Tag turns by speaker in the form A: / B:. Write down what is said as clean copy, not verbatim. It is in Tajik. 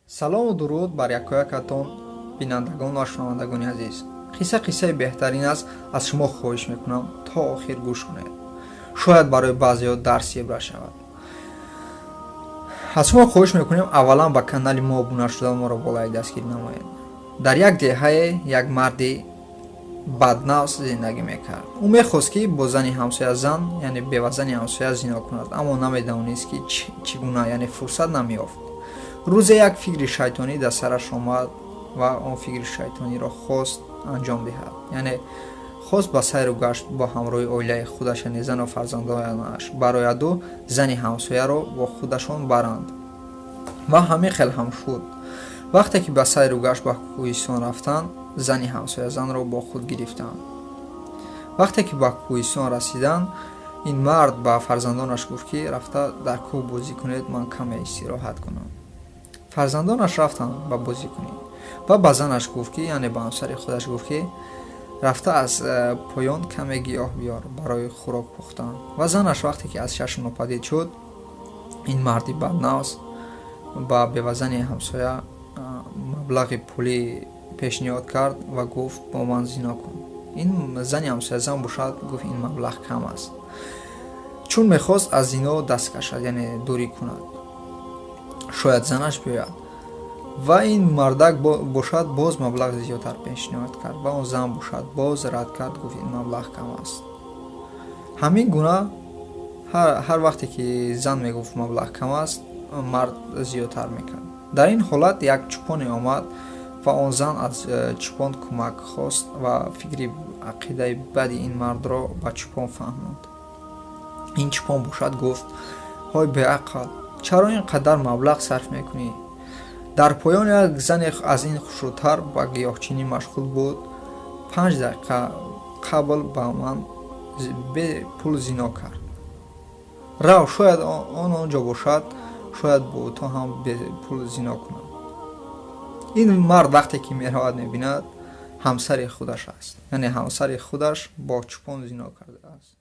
A: Салому дуруд бар якоякатон, бинандагон ва шунавандагони азиз. Қисса қиссаи беҳтарин аст. Аз шумо хоҳиш мекунам, то охир гӯш кунед, шояд барои баъзеҳо дарси ибрат шавад. Аз шумо хоҳиш мекунем, аввалан ба канали мо обуна шуда, моро болои дастгирӣ намоед. Дар як деҳае як марди баднафс зиндагӣ мекард. Ӯ мехост, ки бо зани ҳамсоя зан, яъне бевазани ҳамсоя, зино кунад, аммо намедонист, ки чӣ гуна, яъне фурсат намеёфт. Рӯзе як фикри шайтонӣ дар сараш омад ва он фикри шайтониро хост анҷом диҳад, яъне хост ба сайру гашт бо ҳамроҳи оилаи худаш, яъне зану фарзандонаш, барояду зани ҳамсояро бо худашон баранд. Ва ҳамин хел ҳам шуд. Вақте ки ба сайру гашт ба кӯҳистон рафтанд, зани ҳамсоязанро бо худ гирифтанд. Вақте ки ба кӯҳистон расиданд, ин мард ба фарзандонаш гуфт, ки рафта дар кӯҳ бозӣ кунед, ман каме истироҳат кунам. Фарзандонаш рафтанд ба бозӣ кунӣ ва ба занаш гуфт, ки, яъне ба ҳамсари худаш гуфт, ки рафта аз поён каме гиёҳ биёр барои хӯрок пухтан. Ва занаш вақте ки аз чашм нопадид шуд, ин марди баднафс ба бевазани ҳамсоя маблағи пулӣ пешниҳод кард ва гуфт: «Бо ман зино кун». Ин зани ҳамсоязан бошад гуфт, ин маблағ кам аст, чун мехост аз зино даст кашад, яъне дурӣ кунад, шояд занаш биёяд. Ва ин мардак бошад боз маблағи зиёдтар пешниҳод кард ва он зан бошад боз рад кард, гуфт, ин маблағ кам аст. Ҳамин гуна ҳар вақте ки зан мегуфт, маблағ кам аст, мард зиёдтар мекард. Дар ин ҳолат як чӯпоне омад ва он зан аз чӯпон кӯмак хост ва фикри ақидаи бади ин мардро ба чӯпон фаҳмонд. Ин чӯпон бошад гуфт: «Ҳой беақл, чаро ин қадар маблағ сарф мекунӣ? Дар поён як зане аз ин хушрӯтар ба гиёҳчинӣ машғул буд, 5 дақиқа қабл ба ман бепул зино кард. Рав, шояд он он ҷо бошад, шояд бо ту ҳам бепул зино кунад». Ин мард вақте ки меравад, мебинад, ҳамсари худаш аст, яъне ҳамсари худаш бо чӯпон зино кардааст.